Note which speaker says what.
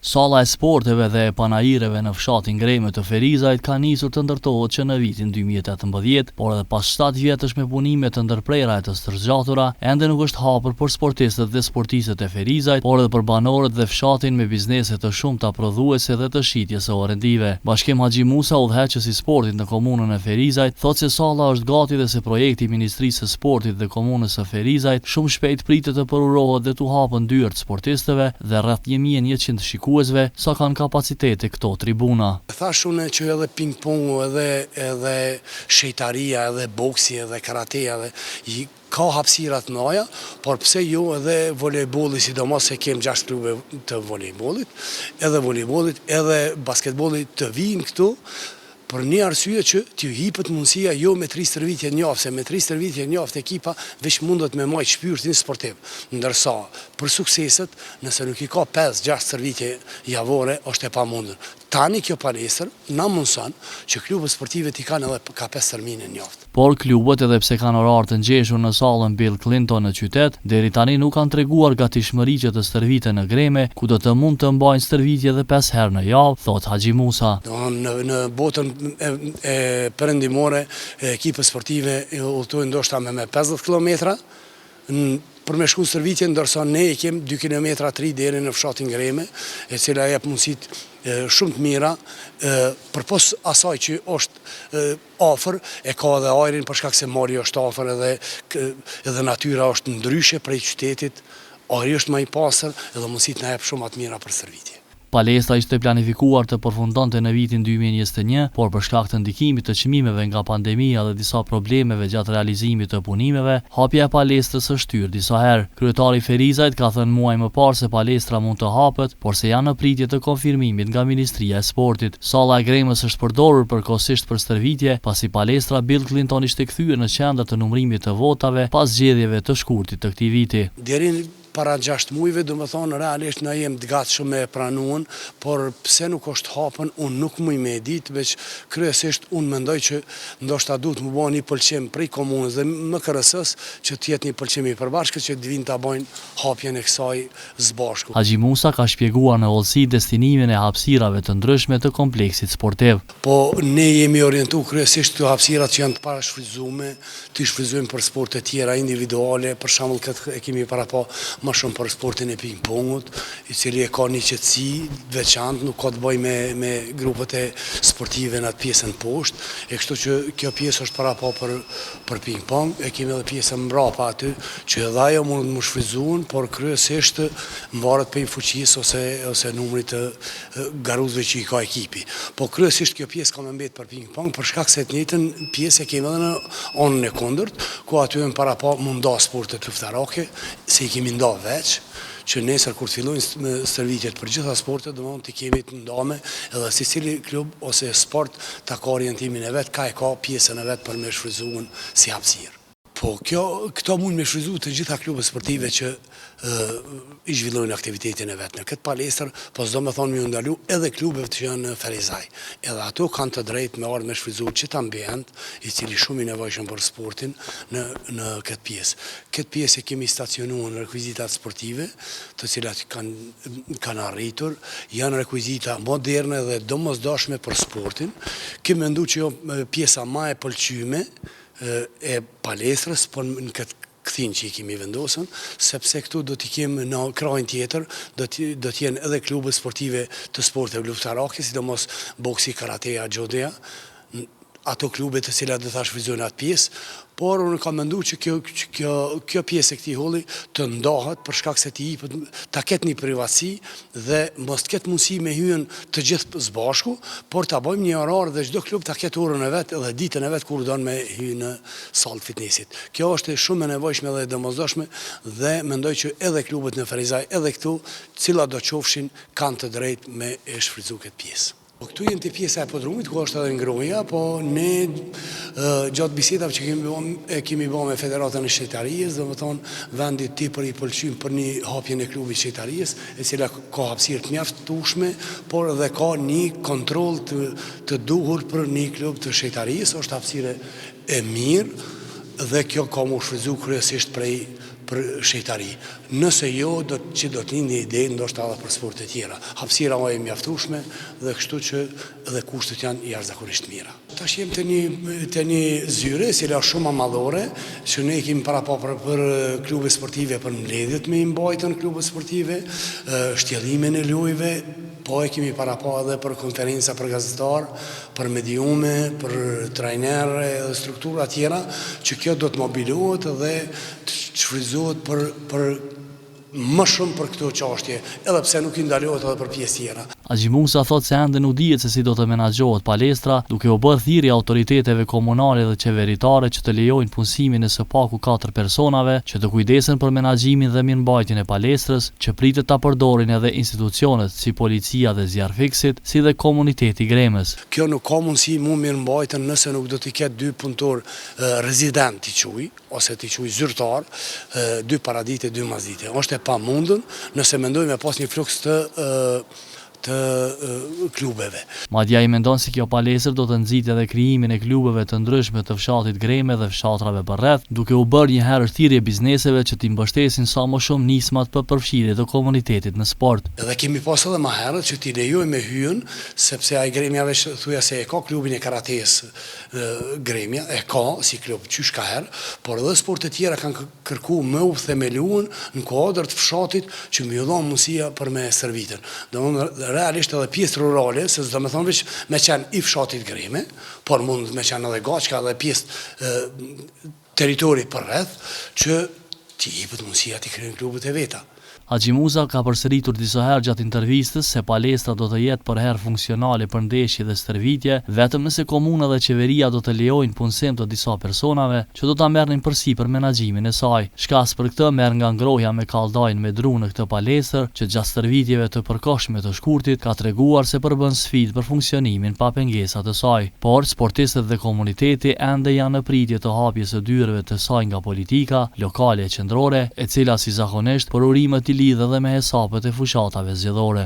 Speaker 1: Salla e sporteve dhe e panaireve në fshatin Greme të Ferizajt ka nisur të ndërtohet që në vitin 2018, por edhe pas 7 vjetësh me punime të ndërprera e të stërzgjatura, ende nuk është hapur për sportistët dhe sportistët e Ferizajt, por edhe për banorët dhe fshatin me biznese të shumta prodhuese dhe të shitjes së orendive. Bashkim Haxhimusa, udhëheqës i sportit në komunën e Ferizajt, thotë se salla është gati dhe se projekti i Ministrisë së Sportit dhe Komunës së Ferizajt shumë shpejt pritet të përurohet dhe t'u hapen dyert sportistëve dhe rreth 1100 shikuesve, sa kanë kapacitete këto tribuna.
Speaker 2: Thash unë që edhe ping-pongu, edhe edhe shejtaria, edhe boksi, edhe karateja, edhe i ka hapësira të mëdha, por pse jo edhe volejbolli, sidomos se kem 6 klube të volejbollit, edhe volejbollit, edhe basketbollit të vijnë këtu për një arsye që t'ju jipet mundësia jo me tri stërvitje në javë, se me tri stërvitje në javë ekipa veç mundet me majtë shpirtin sportiv. Ndërsa për sukseset, nëse nuk i ka 5-6 stërvitje javore, është e pamundur. Tani kjo palestër na mundson që klubet sportive t'i kanë edhe ka 5 termine në javë.
Speaker 1: Por klubet edhe pse kanë orar të ngjeshur në sallën Bill Clinton në qytet, deri tani nuk kanë treguar gatishmëri që të stërviten në Greme, ku do të mund të mbajnë stërvitje edhe 5 herë në javë, thot Haxhimusa.
Speaker 2: Në, në botën e, e perëndimore, ekipet sportive udhëtojnë ndoshta me, me 50 km, për me shku në stërvitje, ndërsa ne i kem 2 km 3 deri në fshatin Greme, e cila jep mundësit shumë të mira, përpos asaj që është afër, e ka edhe ajrin për shkak se mali është afër edhe edhe natyra është ndryshe prej qytetit, ajri është më i pastër edhe mundësitë na jep shumë atë mira për stërvitje.
Speaker 1: Palestra ishte planifikuar të përfundonte në vitin 2021, por për shkak të ndikimit të çmimeve nga pandemia dhe disa problemeve gjatë realizimit të punimeve, hapja e palestrës është shtyrë disa herë. Kryetari Ferizajt ka thënë muaj më parë se palestra mund të hapet, por se janë në pritje të konfirmimit nga Ministria e Sportit. Salla e Gremës është përdorur përkohësisht për stërvitje, pasi palestra Bill Clinton ishte kthyer në qendër të numrimit të votave pas zgjedhjeve të shkurtit të këtij viti.
Speaker 2: Deri para 6 mujve, do më thonë, realisht na jem të gatshëm me e pranuan, por pse nuk është hapën, unë nuk muj me e ditë, veç kryesisht unë mendoj që ndoshta duhet më bo një pëlqim prej komunës dhe MKRS-s që të jetë një pëlqim i përbashkët që të vinë ta bëjnë hapjen e kësaj së bashku.
Speaker 1: Haxhimusa ka shpjeguar në hollësi destinimin e hapësirave të ndryshme të kompleksit sportiv.
Speaker 2: Po ne jemi orientu kryesisht këto hapësirat që janë të parashfrytëzume, t'i shfrytëzojmë për sporte tjera individuale, për shembull këtë e kemi parapa më shumë për sportin e ping-pongut, i cili e ka një qetësi të veçantë, nuk ka të bëjë me me grupet e sportive në atë pjesën poshtë, e kështu që kjo pjesë është parapa për për ping-pong, e kemi edhe pjesën mbrapa aty, që edhe ajo mund të më shfrytëzohen, por kryesisht mvaret prej fuqisë ose ose numrit të garuesve që i ka ekipi. Po kryesisht kjo pjesë ka me mbet për ping-pong, për shkak se të njëjtën pjesë e kemi edhe në anën e kundërt, ku aty janë parapa mu nda sportet luftarake, se i kemi nda veç, që nesër kur të fillojnë stërvitjet për gjitha sportet, domethënë t'i kemi të ndame edhe secili klub ose sport ta ka orientimin e vet, ka e ka pjesën e vet për me shfrytëzuar si hapësirë. Po, kjo, këto mund me shfrytëzu të gjitha klubet sportive që i zhvillojnë aktivitetin e vet në këtë palestër, po s'do me thonë me ju ndalu edhe klubeve që janë në Ferizaj. Edhe ato kanë të drejtë me ardhë me shfrytëzu qëtë ambient, i cili shumë i nevojshëm për sportin në, në këtë pjesë. Këtë pjesë e kemi stacionuar në rekuizitat sportive, të cilat kanë, kanë arritur, janë rekuizita moderne dhe domosdoshme për sportin. Kemi mendu që jo pjesa ma e pëlqyme, e palestrës, por në këtë kthin që i kemi vendosur, sepse këtu do t'i kemi në krahin tjetër, do të do të jenë edhe klube sportive të sporteve luftarake, sidomos boksi, karateja, xhudoja, ato klube të cilat do ta shfrytëzojnë atë pjesë, por unë kam menduar që kjo kjo kjo pjesë e këtij holli të ndahet për shkak se t'i jepet ta ketë një privatësi dhe mos të ketë mundësi me hyrën të gjithë së bashku, por ta bëjmë një orar dhe çdo klub ta ketë orën e vet dhe ditën e vet kur don me hy në sallë të fitnesit. Kjo është shumë e nevojshme dhe e domosdoshme dhe mendoj që edhe klubet në Ferizaj edhe këtu, cilat do qofshin, kanë të drejtë me e shfrytëzu këtë pjesë. Po këtu jemi te pjesa e podrumit, ku është edhe ngrohja, po ne gjatë bisedave që kemi bo, e kemi bo me Federatën e Shejtarisë, domethënë vendi tepër i pëlqyer për një hapjen e klubit shejtarisë, e cila ka hapësirë të mjaftueshme, por edhe ka një kontroll të, të duhur për një klub të shejtarisë, është hapësirë e mirë dhe kjo ka mu shfrytëzu kryesisht prej. për shejtari. Nëse jo, do që do të lindë një ide ndoshta edhe për sporte tjera. Hapësira është e mjaftueshme dhe kështu që edhe kushtet janë jashtëzakonisht mira. Tash jemi te një te një zyre e cila është shumë ma madhore, që ne i kemi parapa për, për klube sportive, për mbledhjet me i mbajtën klube sportive, shtjellimin e lojve, po e kemi parapa edhe për konferenca për gazetar, për mediume, për trajnerë dhe struktura tjera, që kjo do të mobilohet dhe të shfrytëzohet për, për më shumë për këto çështje, edhe pse nuk i ndalohet edhe për pjesë tjera.
Speaker 1: Haxhimusa thotë se ende nuk dihet se si do të menaxhohet palestra, duke u bërë thirrje autoriteteve komunale dhe qeveritare që të lejojnë punësimin e së paku katër personave që të kujdesen për menaxhimin dhe mirëmbajtjen e palestrës, që pritet ta përdorin edhe institucionet si policia dhe zjarrfikësit, si dhe komuniteti i Gremës.
Speaker 2: Kjo nuk ka mundësi mu mirëmbajtën nëse nuk do t'i ketë dy punëtorë rezident t'i quaj, ose t'i quaj zyrtar, dy paradite, dy masdite. Është e pamundun nëse mendojmë me pas një fluks të të klubeve.
Speaker 1: Madje ai mendon se kjo palestër do të nxitë edhe krijimin e klubeve të ndryshme të fshatit Greme dhe fshatrave përreth, duke u bërë njëherësh thirrje bizneseve që t'i mbështesin sa më shumë nismat për përfshirje të komunitetit në sport.
Speaker 2: Edhe kemi pas edhe ma herët që t'i lejojmë me hyjën, sepse ai Gremja veç thuja se e ka klubin e karatesë Gremja, e ka si klub qysh ka herë, por edhe sporte tjera kanë kërku me u themeluen në kuadër të fshatit që me ju dhonë mundësia për me stërvitën. Domethënë realisht edhe pjesë rurale, se s'do me thonë veç me qenë i fshatit Greme, por mund me qenë edhe Gaçka edhe pjesë territori përreth, që t'i jepet mundësia t'i krijojnë klubet e veta.
Speaker 1: Haxhimusa ka përsëritur disa herë gjatë intervistës se palestra do të jetë përherë funksionale për ndeshje dhe stërvitje, vetëm nëse komuna dhe qeveria do të lejojnë punësim të disa personave që do ta merrnin përsipër menaxhimin e saj. Shkas për këtë merr nga ngrohja me kaldajnë me dru në këtë palestër, që gjatë stërvitjeve të përkohshme të shkurtit ka treguar se përbën sfidë për funksionimin pa pengesa të saj. Por, sportistët dhe komuniteti ende janë në pritje të hapjes së dyerve të saj nga politika, lokale e qendrore, e cila si zakonisht, përurimet i lidh edhe me hesapet e fushatave zgjedhore.